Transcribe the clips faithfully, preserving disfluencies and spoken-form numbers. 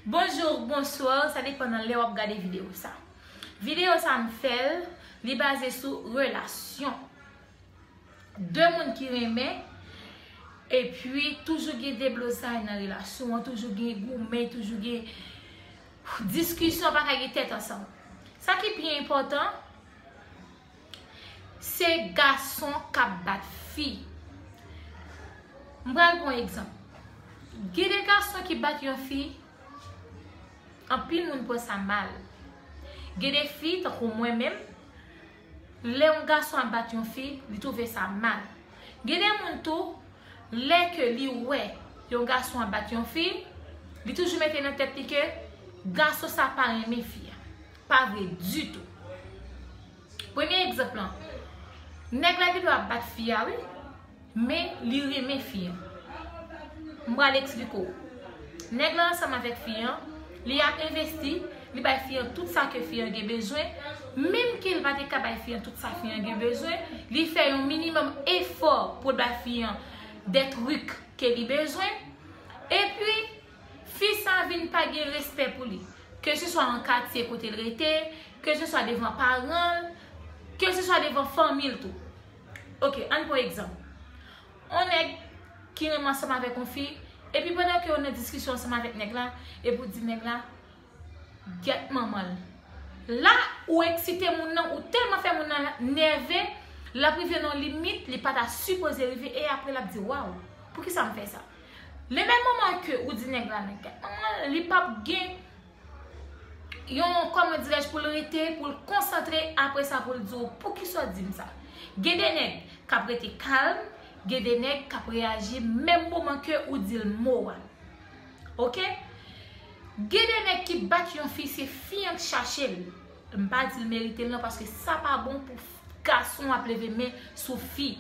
Bonjou, bonswa, sa depann nan lè w ap gade videyo sa. Videyo sa m fè l, li baze sou relasyon. De moun ki renmen, epi toujou gen deblozay nan relasyon an, toujou gen goumen, toujou gen diskisyon, pa ka gen tèt ansanm. Sa ki pi enpòtan, se gason k ap bat fi. M pral pran yon egzanp. Gen de gason ki bat yon fi, anpil moun pran sa mal. Gen de fi, tankou mwen menm, lè yon gason ap bat yon fi, li twouve sa mal. Gen de moun tou, lè ke li wè yon gason ap bat yon fi, li toujou mete nan tèt li ke gason sa pa renmen fi a. Pa vre ditou. Premye egzanp lan, nèg la gen dwa ap bat fi a, wi, men li renmen fi an. M pral eksplike w. Nèg la ansanm avèk fi an, li ap envesti, li bay fi an tout sa ke fi an gen bezwen, menm ke l pa te ka bay fi an tout sa fi an gen bezwen, li fè yon minimòm efò pou l bay fi an de trik ke li bezwen, epi fi sa vin pa gen respè pou li. Ke se swa nan katye kote l rete, ke se swa devan paran l, ke se swa devan fanmi l tou. Ok, ann pran egzanp. On nèg ki renmen ansanm avèk on fi, epi pandan ke w nan diskisyon ansanm avèk nèg la, epi w di nèg la, gyèt manman l. La, ou eksite moun nan, ou tèlman fè moun nan nève, l ap rive nan limit, li pa ta sipoze rive, e apre l ap di, waw, poukisa m fè sa? Le menm moman ke ou di nèg la, men gyèt manman l, li p ap gen yon, kòman dirèj, pou l rete, pou l konsantre, apre sa pou l di w, poukisa w di m sa? Gen de nèg k ap rete kalm, gen de nèg k ap reyaji menm moman ke ou di l mo a. Ok? Gen de nèg ki bat yon fi, se fi an k chache l. M pa di l merite l non, paske sa pa bon pou gason ap leve men sou fi.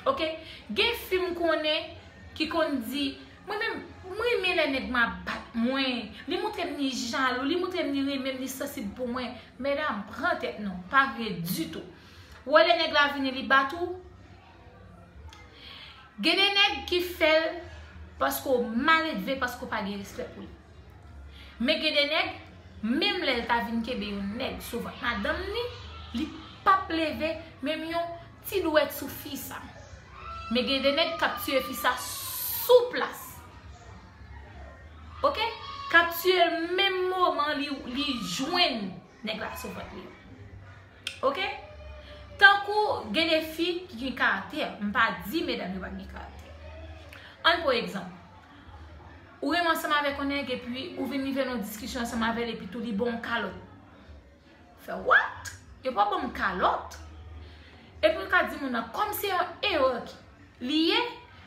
Ok? Gen fi m konnen ki konn di, mwen menm, mwen renmen lè nèg mwen ap bat mwen. Li montre m li jalou, li montre m li renmen m, li sansib pou mwen. Medam, pran tèt nou, pa vre ditou. Ou wè lè nèg la vini, li bat ou, gen de nèg ki fè l paske w mal edve, paske w pa gen respè pou li. Men gen de nèg, menm lè l ta vin kenbe yon nèg sou vant madanm li, li p ap leve menm yon ti dwèt sou fi sa. Men gen de nèg k ap tiye fi sa sou plas. Ok? K ap tiye l menm moman li, li jwenn nèg la sou vant li. Ok? Tankou gen de fi ki gen karaktè, m pa di medam yo pa gen karaktè. Ann pran egzanp. Ou renmen ansanm avèk yon nèg epi ou vin rive nan yon diskisyon ansanm avè l epi tou li ba w yon kalòt. Fè what? Yo pa ban m kalòt. Epi ou ka di moun nan, kòm se yon erè ki li ye,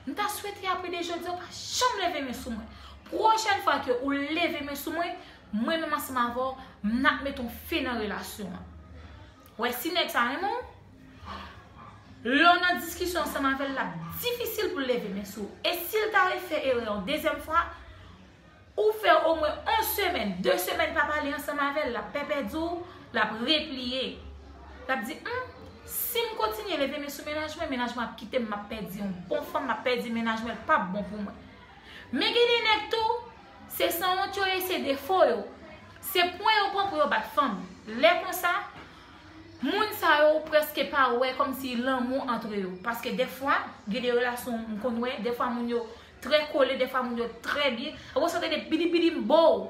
m ta swete apre de jodi a ou pa janm leve men sou mwen. Pwochèn fwa ke ou leve men sou mwen, mwen menm ansanm avè w, m ap mete yon fen nan relasyon an. Wè si nèg sa renmen w, lè w nan diskisyon ansanm avè l, l ap difisil pou l leve men sou ou. E si l ta refè erè yon dezyèm fwa, ou fè omwen yon semèn, de semèn pa pale ansanm avè l, l ap pè pèdi w, l ap repliye. L ap di, hmm, si m kontinye leve men sou mennaj mwen, mennaj mwen ap kite m, m ap pèdi yon bon fanm, m ap pèdi mennaj mwen, l p ap bon pou mwen. Men gen de nèg tou, se sanwont yo ye, se defo yo. Se pwen yo pran pou yo bat fanm. Lè konsa, moun sa yo ou prèske pa wè kòmsi lanmou antre yo. Paske dèfwa, gen de relasyon m konn wè, dèfwa moun yo trè kole, dèfwa moun yo trè byen. Apre sa, w tande bidi bidi m bo w.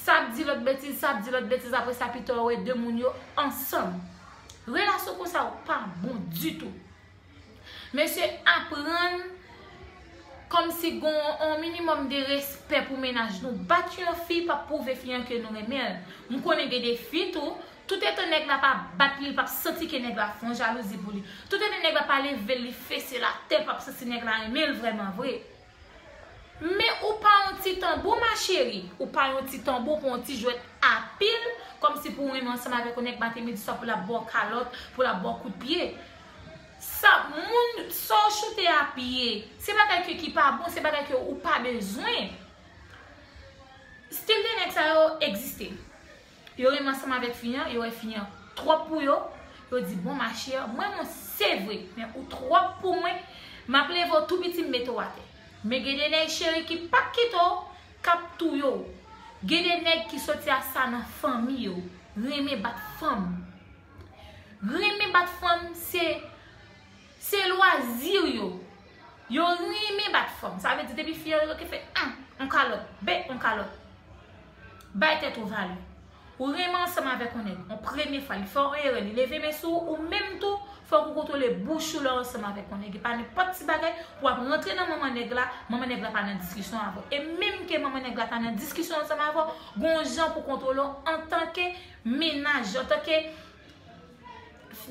Sa ap di lòt betiz, sa ap di lòt betiz, apre sa pita w wè de moun yo ansanm. Relasyon konsa yo pa bon ditou. Mesye, aprann kòmsi gon yon minimòm de respè pou mennaj nou. Bat yon fi p ap pwouve fi an ke nou renmen l. M konnen gen de fi tou, toutetan nèg la pa bat li, li p ap santi ke nèg la fè yon jalouzi pou li. Toutetan nèg la pa leve l, li fese l atè, l p ap santi nèg la renmen l vrèman vre. Men ou pa yon ti tanbou, ma chérie. Ou pa yon ti tanbou pou yon ti jwèt a pil, kòmsi pou w renmen ansanm avèk yon nèg maten, midi, swa pou l ap ba w kalòt, pou l ap ba w kout pye. Sa, moun, sa w choute a pye, se bagay ke ki pa bon, se bagay ke ou pa bezwen. Stil de nèg sa yo egziste. Yo renmen ansanm avèk fi an, yo wè fi an twòp pou yo. Yo di, bon, ma chère, mwen, mwen, se vre, men ou twòp pou mwen. M ap leve w tou piti, m mete w atè. Men gen de nèg cheri ki p ap kite w, k ap touye w. Gen de nèg ki soti a sa nan fanmi yo, renmen bat fanm. Renmen bat fanm, se, se lwazi yo. Yo renmen bat fanm. Sa vle di, depi fi an, yo ke fè, ah, on kalòt, be, on kalòt. Bay tèt ou valè. Ou renmen ansanm avèk yon nèg, yon premye fwa, li fè yon erè, li leve men sou ou, ou menm tou, fòk ou kontwole bouch ou lè w ansanm avèk yon nèg. E pa nenpòt ti bagay pou w ap rantre nan manman nèg la, manman nèg la pa nan diskisyon avè w. E menm ke manman nèg la ta nan diskisyon ansanm avè w, gon jan pou kontwole w antanke mennaj, antanke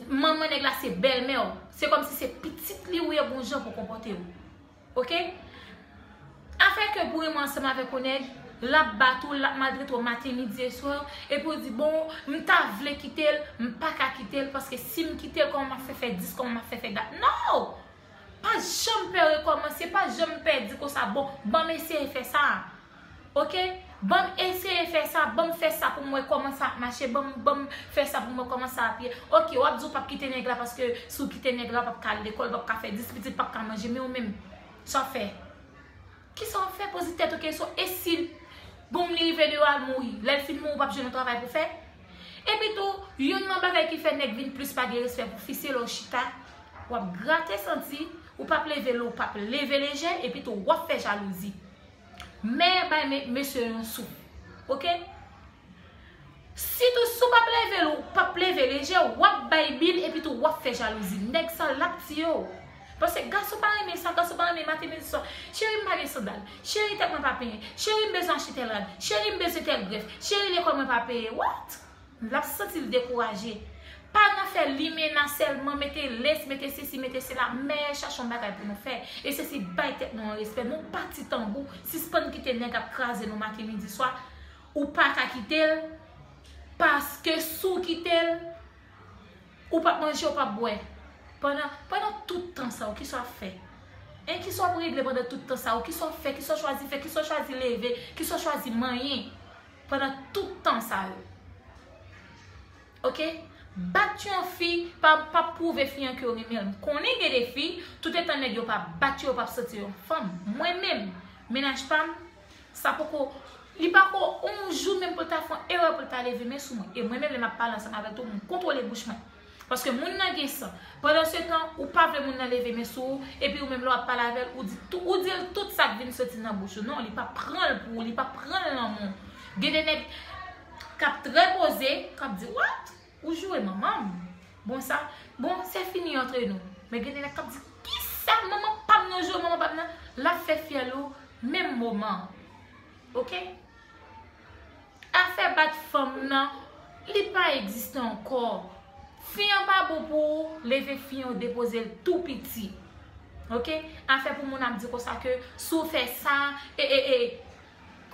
manman nèg la se bèlmè w. Se kòmsi se pitit li ou ye, gon jan pou konpòte w. Oke? Afè ke pou renmen ansanm avèk yon nèg, l ap bat ou, l ap maltrete w maten, midi e swa, epi w di, bon, m ta vle kite l, m pa ka kite l, paske si m kite l, kòman m ap fè fè dis, kòman m ap fè fè dat? No! Pa janm pè rekòmanse, pa janm pè di konsa, bon, ban m eseye fè sa. Oke? Ban m eseye fè sa, ban m fè sa pou m wè kòman sa ap mache, ban m, ban m fè sa pou m wè kòman sa ap ye. Oke, w ap di w p ap kite nèg la paske si w kite nèg la, w p ap ka al lekòl, w p ap ka fè dis pitit, w p ap ka manje, men ou menm, sa w ap fè? Kisa w ap fè? Poze tèt ou kesyon, e si, bon, li rive deyò al mouri, lè l fin mouri, w p ap jwenn yon travay pou fè? Epi tou, youn nan bagay ki fè nèg vin plis pa gen respè pou fi, se lè w chita, w ap grate santi, ou p ap leve lo, w p ap leve lejè, epi tou, w ap fè jalouzi. Mè bay me-, mesye yon souf. Oke? Sitou si w p ap leve l, ou p ap leve lejè, w ap bay bil epi tou w ap fè jalouzi. Nèg sa l ap tiye w. Paske gason pa renmen sa, gason pa renmen maten midi swa. Cheri, m pa gen sandal. Cheri, tèt mwen pa penyen. Cheri, m bezwen achte tèl rad. Cheri, m bezwen tèl grèf. Cheri, lekòl mwen pa peye. What? L ap santi l dekouraje. Pa nan fè limena sèlman, mete lès, mete sesi, mete sela, men chache yon bagay pou nou fè. E se si bay tèt nou an respè. Nou pa ti tanbou, sispann kite nèg ap kraze nou maten, midi, swa. Ou pa ka kite l, paske si w kite l, ou p ap manje, ou p ap bwè. Pandan, pandan tout tan sa yo, kisa w ap fè? Hein, kisa w ap regle pandan tout tan sa yo? Kisa w ap fè? Kisa w chwazi fè? Kisa w chwazi leve? Kisa w chwazi manyen pandan tout tan sa yo? Oke? Bat yon fi pa, pa pwouve fi an ke w renmen l. M konnen gen de fi, toutetan nèg yo pa bat yo, yo p ap santi yo yon fanm. Mwen menm, mennaj pa m, sa poko, li pa ko yon jou menm pou l ta fè yon erè pou l ta leve men sou mwen. E mwen menm, lè m ap pale ansanm avè l tou, m kontwole bouch mwen. Paske moun nan gen san. Pandan se tan, ou pa vle moun nan leve men sou ou, epi ou menm lè w ap pale avè l, ou di tou, ou di l tout sa k vin soti nan bouch ou. Non, li pa pran l pou ou, li pa pran l nan men w. Gen de nèg k ap trè poze, k ap di, what? Ou joure manman m? Bon, sa, bon, se fini antre nou. Men gen de nèg k ap di, kisa manman pa m nan joure manman pa m nan? L ap fè fyèl ou menm moman an. Oke? Afè bat fanm nan, li pa egziste ankò. Fi an pa bon pou ou, leve fi an, depoze l tou piti. Oke? Afè pou moun ap di konsa ke si w fè sa, e, e, e,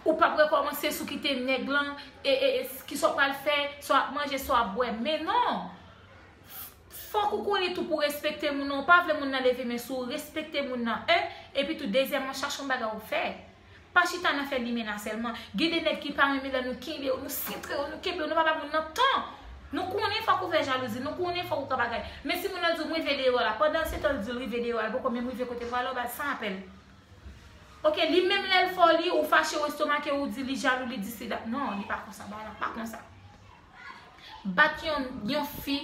ou p ap rekòmanse, si w kite nèg lan, e, e, e, kisa w pral fè, sa w ap manje, sa w ap bwè. Men non! Fòk ou konnen tou pou respekte moun nan. Ou pa vle moun nan leve men sou ou, respekte moun nan, en. Epi tou, dezyèmman, chache yon bagay ou fè. Pa chita nan fè limena sèlman. Gen de nèg ki pa renmen lè nou kenbe yo, nou sentre yo, nou kenbe yo, nou pa ba moun nan tan. Nou konnen fòk ou fè jalouzi, nou konnen fòk ou ka bagay. Men si moun nan di w, m rive deyò la, pandan se tan l di l rive deyò la, l poko menm rive kote l prale, w ba l san apèl. Oke, li menm lè l fè w li, ou fache, ou estomake, ou di li jalou, li di sila. Non, li pa konsa, bagay la pa konsa. Bat yon, yon fi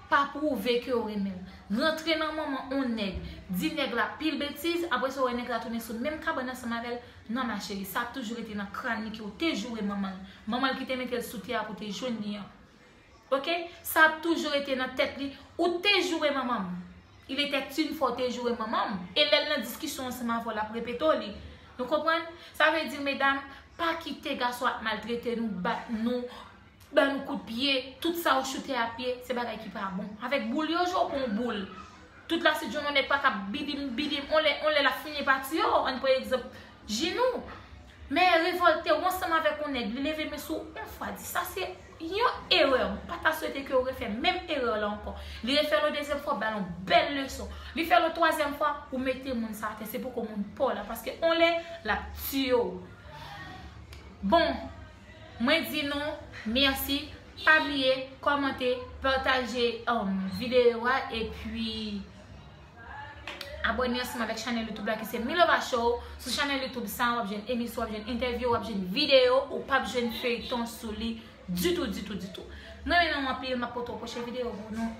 pa pwouve ke w renmen l. Rantre nan manman on nèg, di nèg la pil betiz, apre sa w wè nèg la tounen sou menm kabann ansanm avè l. Non, ma chérie, sa ap toujou rete nan kràn li ke w te joure manman l. Manman l ki te mete l sou tè a pou te jwenn li an. Oke? Sa ap toujou rete nan tèt li, ou te joure manman m. Il était une fois, ou te joure manman m. E lè l nan diskisyon ansanm avè w, l ap repete w li. Nou konprann? Sa vle di, medam, pa kite gason ap maltrete nou, bat nou, ban nou kout pye, tout sa yo choute a pye, se bagay ki pa bon. Avèk boul yo jwe, ou pran yon boul. Tout lasenjounen, yon nèg pa ka bidim, bidim, on lè, on lè l ap fini pati yo, ann pran egzanp, Jinou. Men revòlte w ansanm avèk yon nèg, li leve men sou w yon fwa, di, sa se yon erè, m pa ta swete ke w refè menm erè la ankò. Li refè l yon dezyèm fwa, ba l yon bèl leson. Li fè l yon twazyèm fwa, ou mete moun sa atè, se poko moun pa w la, paske on lè, l ap tiye w. Bon, mwen di nou mèsi. Pa bliye kòmante, pataje, um, videyo a, epi Abòne ansanm avèk chanèl YouTube la ki se Milova Show. Sou chanèl YouTube sa, w ap jwenn emisyon, w ap jwenn entèvyou, w ap jwenn videyo, ou p ap jwenn feyton sou li ditou, ditou, ditou. Mwen renmen nou anpil, m ap pote yon pwochen videyo pou nou.